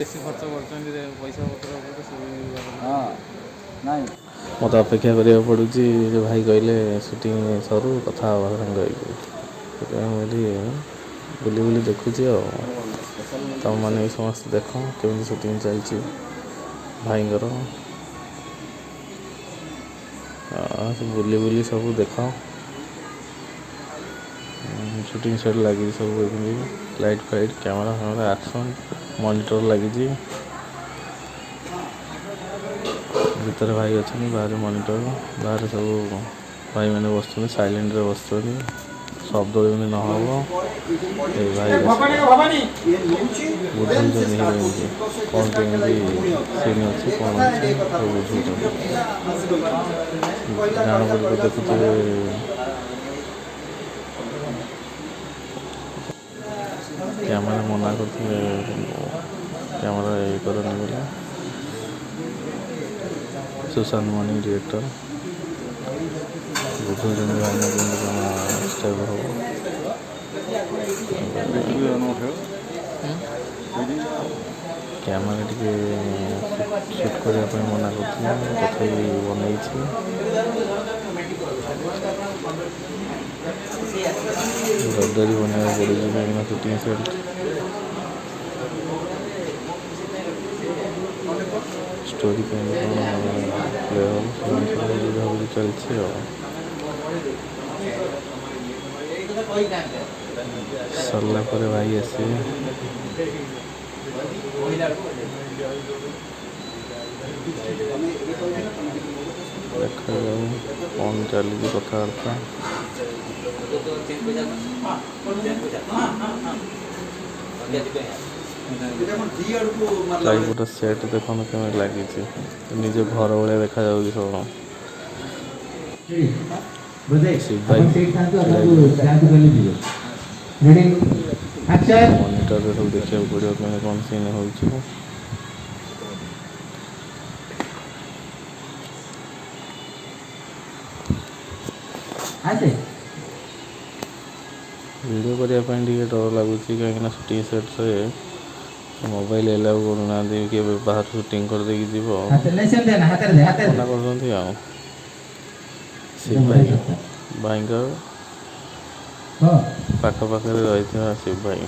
ବେଶୀ ଖର୍ଚ୍ଚ କରୁଛନ୍ତି ପଇସା ପତ୍ର ଉପରେ। ହଁ, ନାଇଁ। ମୋତେ ଅପେକ୍ଷା କରିବାକୁ ପଡ଼ୁଛି ଯେ ଭାଇ କହିଲେ ସୁଟିଂ ସରୁ, କଥା ହେବା ସାଙ୍ଗ ହେଇକି। ସେଥିପାଇଁ ମୁଁ ଏଠି ବୁଲି ବୁଲି ଦେଖୁଛି। ଆଉ ତୁମମାନେ ବି ସମସ୍ତେ ଦେଖ କେମିତି ସୁଟିଂ ଚାଲିଛି ଭାଇଙ୍କର। ବୁଲି ବୁଲି ସବୁ ଦେଖ। ସୁଟିଂ ସେଟ୍ ଲାଗିଛି ସବୁ, ଏମିତି ଲାଇଟ୍ ଫାଇଟ୍, କ୍ୟାମେରା ଫ୍ୟାମେରା, ଆକ୍ସନ୍, ମନିଟର୍ ଲାଗିଛି। ଭିତରେ ଭାଇ ଅଛନ୍ତି, ବାହାରେ ମନିଟର, ବାହାରେ ସବୁ ଭାଇମାନେ ବସୁଛନ୍ତି, ସାଇଲେଣ୍ଟରେ ବସୁଛନ୍ତି, ଶବ୍ଦ ଯେମିତି ନହବ। ଏଇ ଭାଇ ବୁଝଉଛନ୍ତି ହିରୋଇନକି କ'ଣ କେମିତି ସିନ୍ ଅଛି, କ'ଣ ଅଛି, ସବୁ ବୁଝଉଛନ୍ତି। ଡାହାଣ ପଟେ ଦେଖୁଥିବେ, କ୍ୟାମେରା ମନା କରୁଥିଲେ, କ୍ୟାମେରା ଇଏ କରନି ବୋଲି। ସୁଶାନ୍ତ ମଣି ଡିରେକ୍ଟର ବୁଝଉଛନ୍ତି ଭାଇନା କେମିତି କ'ଣ ଷ୍ଟେପ୍ ହେବ। କ୍ୟାମେରା ଟିକେ ସୁଟ୍ କରିବା ପାଇଁ ମନା କରୁଥିଲେ, ମୁଁ ତଥାପି ବନେଇଛି। ଡରି ଡରି ବନେଇବାକୁ ପଡ଼ୁଛି, କାହିଁକିନା ସୁଟିଂ ସେଟ୍ ଷ୍ଟୋରି କେମିତି କ'ଣ ପ୍ଲେ ହେବ, ସେ ଅନୁସାରେ ବୁଝାବୁଝି ଚାଲିଛି। ଆଉ ସରିଲା ପରେ ଭାଇ ଆସିବେ। ଦେଖାଯାଉ କ'ଣ ଚାଲିଛି କଥାବାର୍ତ୍ତା। ଚାରିପଟ ସେଟ୍ ଦେଖନ୍ତୁ କେମିତି ଲାଗିଛି, ନିଜ ଘର ଭଳିଆ ଦେଖାଯାଉଛି ସବୁ। ଶିବ ଭାଇ ମନିଟରରେ ସବୁ ଦେଖିବାକୁ ପଡ଼ିବ କେମିତି କ'ଣ ସିନ୍ ହେଉଛି। ଭିଡ଼ିଓ କରିବା ପାଇଁ ଟିକେ ଡର ଲାଗୁଛି, କାହିଁକିନା ସୁଟିଂ ସେଟ୍ରେ ମୋବାଇଲ ଏଲାଉ କରୁନାହାନ୍ତି। କିଏ ବାହାରୁ ସୁଟିଂ କରିଦେଇକି ଯିବ, ମନା କରୁଛନ୍ତି। ଆଉ ଶିବ ଭାଇ, ଭାଇଙ୍କ ପାଖ ପାଖରେ ରହିଥିବା ଶିବ ଭାଇ।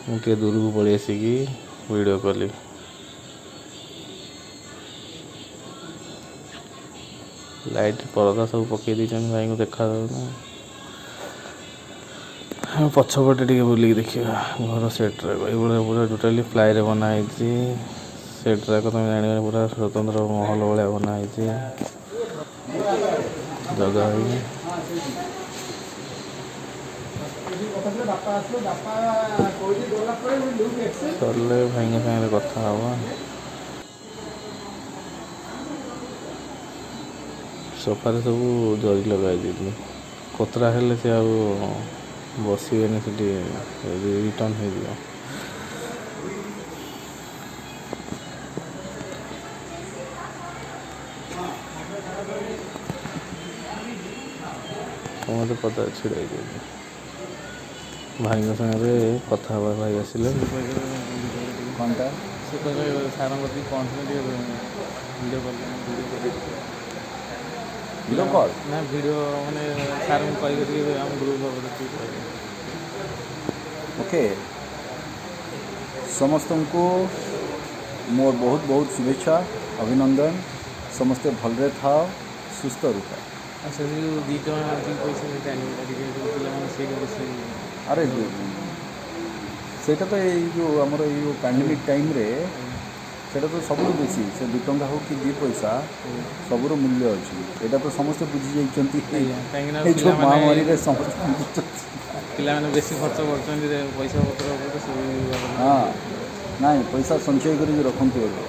ମୁଁ ଟିକେ ଦୂରକୁ ପଳେଇ ଆସିକି ଭିଡ଼ିଓ କଲି। ଲାଇଟ୍ ପରଦା ସବୁ ପକେଇ ଦେଇଛନ୍ତି, ଭାଇଙ୍କୁ ଦେଖାଯାଉନି। ଆମେ ପଛପଟେ ଟିକେ ବୁଲିକି ଦେଖିବା ଘର ସେଟ୍ରେ। ଏଇଭଳିଆ ପୁରା ଟୋଟାଲି ପ୍ଲାଏରେ ବନା ହେଇଛି ସେଟ୍ ଯାକ। ତମେ ଜାଣିବ, ପୁରା ସ୍ୱତନ୍ତ୍ର ମହଲ ଭଳିଆ ବନା ହେଇଛି ଜଗା ହେଇକି। ସରିଲେ ଭାଇଙ୍କ ସାଙ୍ଗରେ କଥା ହବା। ସୋଫାରେ ସବୁ ଜରି ଲଗା ହେଇଛି, କୋତରା ହେଲେ ସେ ଆଉ ବସିବେନି ସେଠି, ରିଟର୍ନ ହେଇଯିବ। ସମସ୍ତେ ପଦାରେ ଛିଡ଼ା ହେଇଛନ୍ତି। ଭାଇଙ୍କ ସାଙ୍ଗରେ କଥା ହେବା। ଭାଇ ଆସିଲେ। କ'ଣଟା? ସେ କହିଲେ ସାରଙ୍କ କତିକି ପହଞ୍ଚିଲେ ଟିକେ ଭିଡ଼ିଓ କଲ୍, ଭିଡ଼ିଓ କରିବେ। ଭିଡ଼ିଓ କଲ୍ ନା, ଭିଡ଼ିଓ ମାନେ ସାରଙ୍କୁ କହିବେ ଟିକେ ଆମ ଗ୍ରୁପ୍ ବାବଦରେ ଟିକେ କହିବେ। ଓକେ, ସମସ୍ତଙ୍କୁ ମୋର ବହୁତ ବହୁତ ଶୁଭେଚ୍ଛା, ଅଭିନନ୍ଦନ। ସମସ୍ତେ ଭଲରେ ଥାଅ, ସୁସ୍ଥ ରୁହ। ଆଉ ସେ ଯେଉଁ 2 ଟଙ୍କା 2 ପଇସା ସେଇଟା ଆଣିବ ଟିକେ, ପିଲାମାନେ ସେଇଠି ବସି। ଆରେ, ସେଇଟା ତ ଏଇ ଯେଉଁ ଆମର ଏଇ ଯେଉଁ ପାଣ୍ଡେମିକ୍ ଟାଇମ୍ରେ ସେଇଟା ତ ସବୁଠୁ ବେଶୀ, ସେ 2 ଟଙ୍କା ହଉ କି 2 ପଇସା, ସବୁର ମୂଲ୍ୟ ଅଛି। ଏଇଟା ତ ସମସ୍ତେ ବୁଝି ଯାଇଛନ୍ତି। କାହିଁକିନା ଏଇ ଯେଉଁ ମହାମାରୀରେ ସମସ୍ତେ ବୁଝୁଛନ୍ତି। ପିଲାମାନେ ବେଶୀ ଖର୍ଚ୍ଚ କରୁଛନ୍ତି ପଇସା ପତ୍ର ଉପରେ। ହଁ, ନାଇଁ, ପଇସା ସଞ୍ଚୟ କରିକି ରଖନ୍ତୁ ଏବେ।